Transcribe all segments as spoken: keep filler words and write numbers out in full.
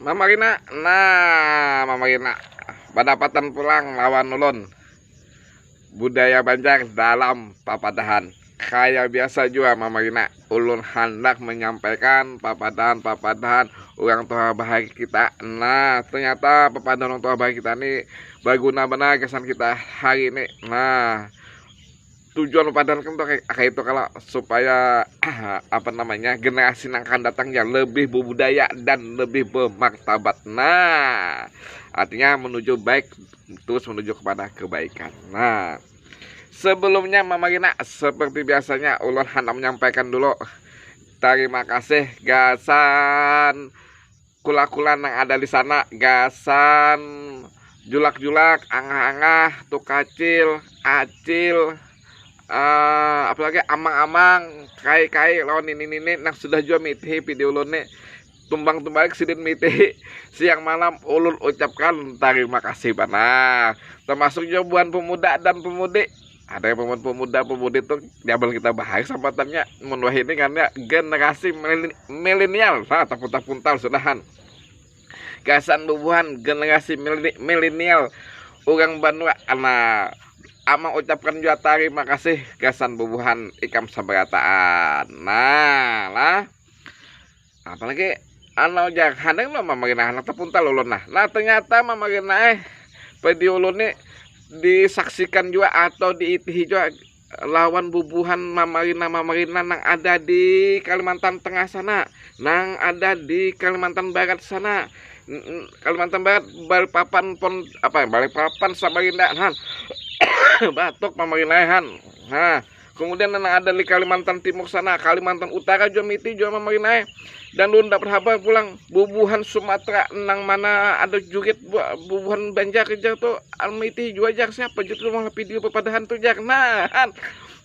Mama Rina, nah, Mama Rina badapatan pulang lawan ulun. Budaya Banjar dalam papadahan. Kaya biasa jua, Mama Rina, ulun handak menyampaikan papadahan-papadahan urang tuha bahari kita. Nah, ternyata papadahan urang tuha bahari kita ni baguna banar gasan kita hari ini. Nah, tujuan papadahan kan tuh kayak, kayak itu, kalau supaya apa namanya, generasi nang akan datang ya lebih berbudaya dan lebih bermartabat. Nah, artinya menuju baik, terus menuju kepada kebaikan. Nah, sebelumnya, Mama Rina, seperti biasanya ulun handak menyampaikan dulu tarima kasih gasan kula-kula nang ada di sana, gasan julak-julak, angah-angah, tukacil, acil, eh, apalagi amang-amang, kai-kai lawan nini-nini nang sudah jua mitihi video ulun ni. Tumbang-tumbalik sidin mitihi siang malam, ulun ucapkan tarima kasih banar. Termasuk jua buhan pemuda dan pemudi. Ada yang pemuda, pemuda, pemudi tuh zaman kita bahari sampatannya, mun wahini kan ya generasi mileni-, milenial. Nah, tapuntal-puntal sudahan. Gasan bubuhan generasi mileni-, milenial urang banua, nah, Amang ucapkan jua tarima kasih gasan bubuhan ikam sabarataan. Nah, lah. Apalagi anu, jar, handang lo Mama Rina, handak tapuntal ulun nah. Nah, ternyata Mama Rina, eh, video ulun ni disaksikan jua atau diitihi jua lawan bubuhan Mama Rina-Mama Rina nang ada di Kalimantan Tengah sana, nang ada di Kalimantan Barat sana. N-, n-, Kalimantan Barat, Balikpapan, pon, apa, Balikpapan, Samarinda, han. Batuk Mama Rina, han. Nah, kemudian nang ada di Kalimantan Timur sana, Kalimantan Utara jua miti jua Mama Rina, eh. Dan ulun dapat habar pulang, bubuhan Sumatera nang mana ada jurit bu-, bubuhan Banjar, jar tu, anu, miti jua, jar, siapa jar tu malah video papadahan tu, jar. Nah, han.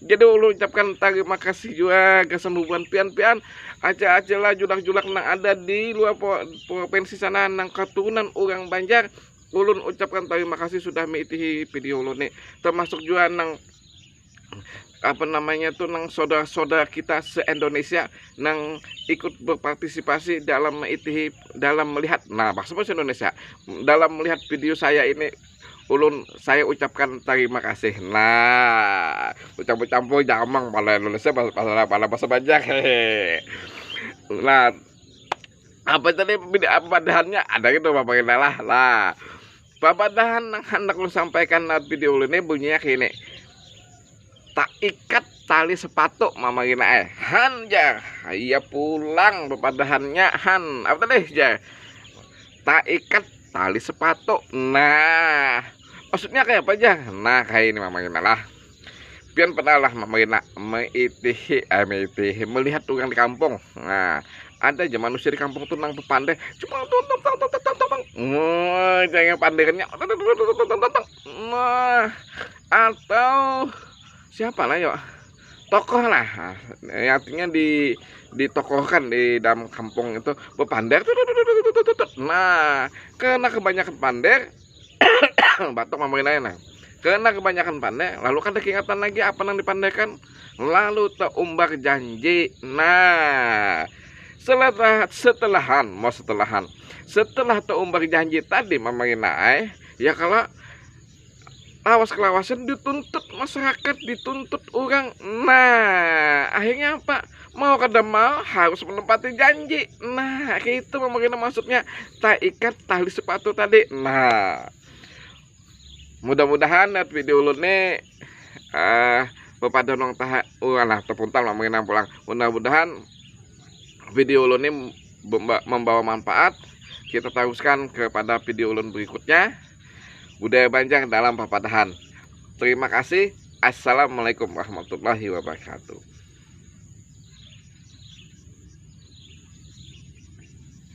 Jadi ulun ucapkan tarima kasih jua gasan bubuhan pian-pian, acil-acil lah, julak-julak nang ada di luar pro-, provinsi sana nang katurunan urang Banjar. Ulun ucapkan tarima kasih sudah mitihi video ulun ni. Termasuk jua nang, apa namanya tu, nang saudara-saudara kita se-Indonesia nang ikut berpartisipasi dalam mengitihi, dalam melihat, nah, bahasa bahasa Indonesia, dalam melihat video saya ini, ulun, saya ucapkan tarima kasih. Nah, bercampur-campur jamang pada Indonesia, pada, pada, pada bahasa Banjar. Hehe. Nah, apa tadi, apa padahannya? Ada gitu, Bapak Indah lah. Nah, papadahan nang handak ulun sampaikan lewat video ulun ni bunyinya kini. Taikat tali sepatu, Mama Rina, eh. Han, jar. Iya pulang papadahannya, han. Apa tadi, jar? Taikat tali sepatu. Nah, maksudnya kayak apa, jar? Nah, kayak ini, Mama Rina, lah. Pian pernah lah, Mama Rina, meitihi, eh, meitihi, melihat orang di kampung. Nah, ada aja manusia di kampung tuh nang bepandai. Cuma tong, tong, tong, tong, tong, tong, tong. Wah, jangan pandainya. Nah, atau siapa lah, yuk? Tokoh lah. Nah, artinya di, ditokohkan di dalam kampung itu, bepandai. Tut, tut, tut, tut, tut, tut, tut. Nah, karena kebanyakan pandai, batuk Mama Rina, nah. Karena kebanyakan pandai, lalu kada keingatan lagi apa nang dipandaikan. Lalu teumbar janji. Nah, setelah, setelahan, mau setelahan. Setelah teumbar janji tadi, Mama Rina ai, ya kalo, lawas kelawasan dituntut masyarakat, dituntut urang. Nah, akhirnya apa? Mau kada mau harus menepati janji. Nah, kayak itu, Mama Rina, maksudnya taikat tali sepatu tadi. Nah, mudah-mudahan lewat video ulun ni, eh, bepadanung taha, walah, tepuntal Mama Rina pulang. Mudah-mudahan video ulun ni memba-, membawa manfaat. Kita teruskan kepada video ulun berikutnya. Budaya Banjar dalam papadahan. Terima kasih. Assalamualaikum warahmatullahi wabarakatuh.